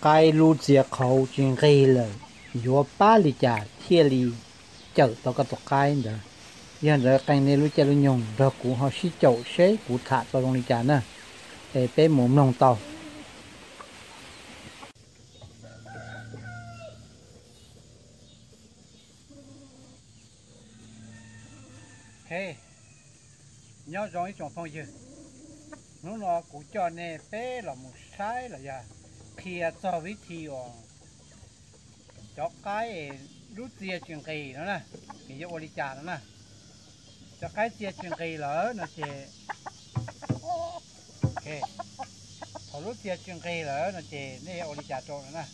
Qaib lub txia qhauv tsis nqig lawm, yuav pab li cas thiaj li cawm tau koj tus qaib ntawd? Yog ntawd qee nej lub caij lub nyoog nrog kuv ho sib caum seb kuv tham tau zoo li cas na. Es peb mus mloog tau. Nyob zoo ib tsoom phooj ywg, hnub no kuv coj nej peb los mus saib los yog qhia txog vib thi uas cov qaib lub txia tsis nqis no na, nws yuav ua li cas no na. Cov qaib txia tsis nqis lawm no ces, thaum lub txia tsis nqis lawm no ces nej yuav ua li cas rau no na.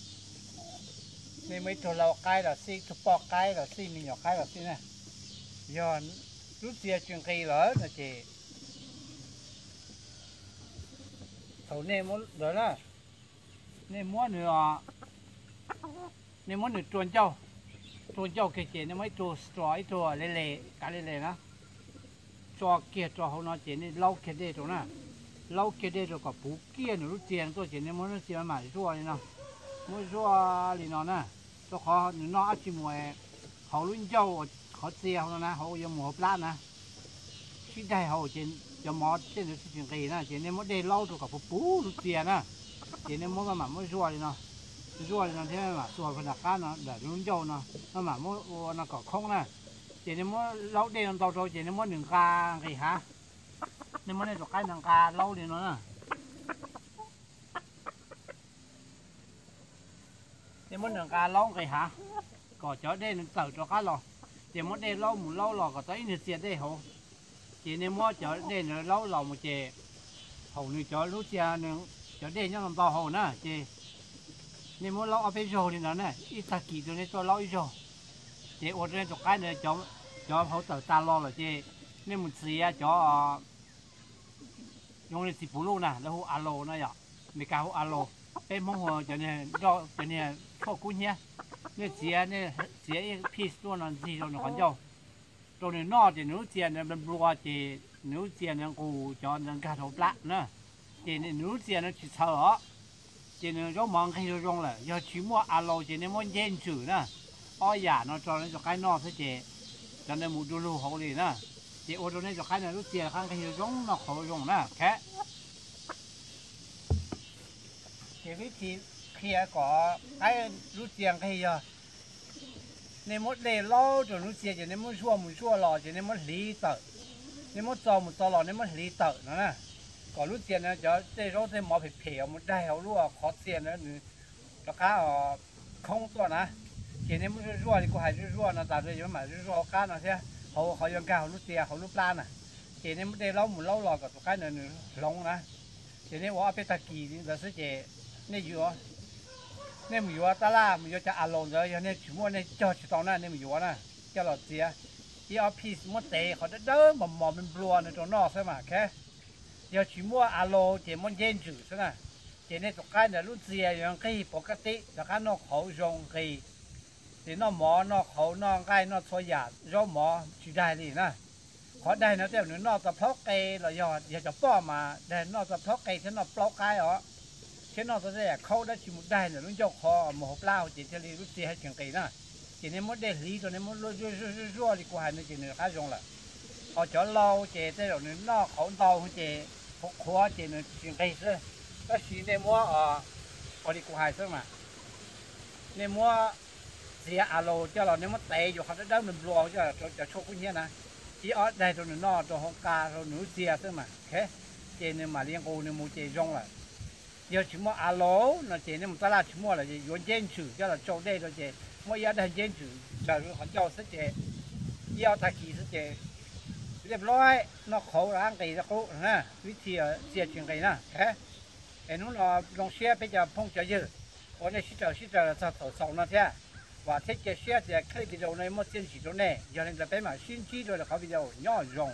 Nej muaj ib tug lau qaib los xij, ib tug poj qaib los xij, me nyuam qaib los xij na, yog lub txia tsis nqis lawm no ces thaum nej muab ntawd na, nej muab nws, nej muab nws rua ncauj, rua ncauj kiag ces nej muab ib tug straw, ib tug le le, kav le le na, tso kiag rau hauv no ces nej laub kiag dej rau na. Laub kiag dej rau kom puv kiag nws lub txia tuaj ces nej muab lub txia mam zuaj li no. Muab zuaj li no na, rau qhov nws noj dab tsi mus, hauv lub ncauj, qhov txia hauv no na, hauv yuav mus hauv plab na, sib daig hauv ces cov mov tej ntawd thiaj tsis nqis na. Ces nej muab dej laub rau kom puv puv lub txia na, ces nej muab maj mam muab zuaj li no, zuaj li no thiab maj mam xuas rau nram qab no, nram lub ncauj no, maj mam muab ua no kom khoob na. Ces nej muab laub dej no ntau rau ces nej muab nws nqa nqis hav. Nej muab nej tus qaib no nqa laub li no na. Nej muab nws nqa laub nqis hav, kom cov dej nws tawm rov qab los. Ces muab dej laub mus laub los kom tau ib niag txia dej hauv. Ces nej muab cov dej ntawd laub los mus ces thaum nws cov lub txia, cov dej nyob ntau hauv na ces nej muab laub ob peb zaug li ntawd na, ib tag kis rau nej tuaj laub ib zaug. Ces ua rau nej tus qaib ntawd cov hauv tawm tas los lawm ces nej mus txiav cov zoo li txiv puv luj na, lawv hu aloe no yom, Meskas hu aloe, peb Hmoob hu cov niag nroj, cov niag tshuaj kub hnyiab. Nej txiav, nej txiav ib piece tuaj no ntxig rau nws qhov ncauj, rau nws noj ces nws lub txia ntawd nplua nplua ces nws lub txia ntawd nqus cov ntawd nkag rau plab na, ces nws lub txia ntawd tsis txhaws os. Ces nws zaub mov nqig zoo zoo lawm. Yog tsis muaj aloe ces nej muab nceb ntsws na, ob yam no rau nej tus qaib noj xwb ces cov ntawd mus du lug hauv li na. Ces ua rau nej tus qaib ntawd lub txia rov qab nqig zoo zoo, noj qhauv zoo na. Ces vib thi qhia kom qaib lub txia nqig yog nej muab dej laub rau lub txia ces nej muab zuaj mus zuaj los ces nej muab hliv tawm, nej muab txo mus txo los nej muab hliv tawm no na, kom lub txia ntawd cov tej zaub tej mov phem phem mus daig hauv lub qhov txia ntawd nws rov qab khoob tuaj na. Ces nej muab zuaj zuaj li kuv hais, zuaj zuaj no tas yuav mam zuaj zuaj hauv qab no thiab, hauv qhov yuav nkag hauv lub txia hauv lub plab na. Ces nej muab dej laub mus laub los kom tus qaib ntawd nws hloov na. Ces nej ua ob peb tag kis li ntawd xwb ces nej yuav, nej mus yuav tab laj mus yuav cov aloe ntawd, yog nej tsis muaj nej cog tsis tau na, nej mus yuav na, coj los txiav ib ob piece muab tev qhov dawb dawb mos mos nplua nplua no rau noj xwb mas. Yog tsis muaj aloe ces muab nceb ntsws xwb na. Ces nej tus qaib ntawd lub txia yuav nqig pov kab tib, rov qab noj qhauv zoo nqis. Ces noj mov noj qhauv noj nqaij noj txhua yam zaub mov tsis daig li na. Qhov daig no tej zaum nws noj tau plaub qe los yog, yog cov poj mas daig noj tau plaub qe thiab noj plaub qaib os, thiab noj tau tej yam khaub dab tsi mus daig ntawm lub ncauj qhov mus hauv plab hauv ces thiaj li lub txia thiaj tsis nqis na. Ces nej muab dej hliv rau, nej muab zuaj zuaj zuaj zuaj li kuv hais no ces nws rov qab zoo lawm. Ho cov lau ces tej zaum nws noj qhauv ntau ces qhuav qhuav ces nws tsis nqig xwb. Tab sis nej muab ua li kuv hais xwb mas, nej muab txiav aloe coj los nej muab tev yuav qhov dawb dawb nplua nplua coj los rau cov tshuaj kub hnyiab na, ib ob daig rau nws noj rau hauv nqa rau nws lub txia xwb mas. Ces nws mam li nqus nws mus ces zoo lawm. Yog tsis muaj aloe no ces nej mus tab laj tsis muaj lawm ces yuav nceb ntsws coj los tsau dej rau ces muab ib ob daig nceb ntsws ntshaw qhov ncauj xwb ces ib ob tag kis xwb ces liaj plob noj qhauv rov qab nqis rau qub na, vib thi txia tsis nqis na. Es hnub no zoo siab peb cov phooj cov ywg uas nej sib raws sib raws los txog thaum xaus no thiab, vam thiab cia siab tias clip video no muaj txiaj ntsig rau nej. Yog li ntawd peb mam sib ntsib rau qhov video, nyob zoo.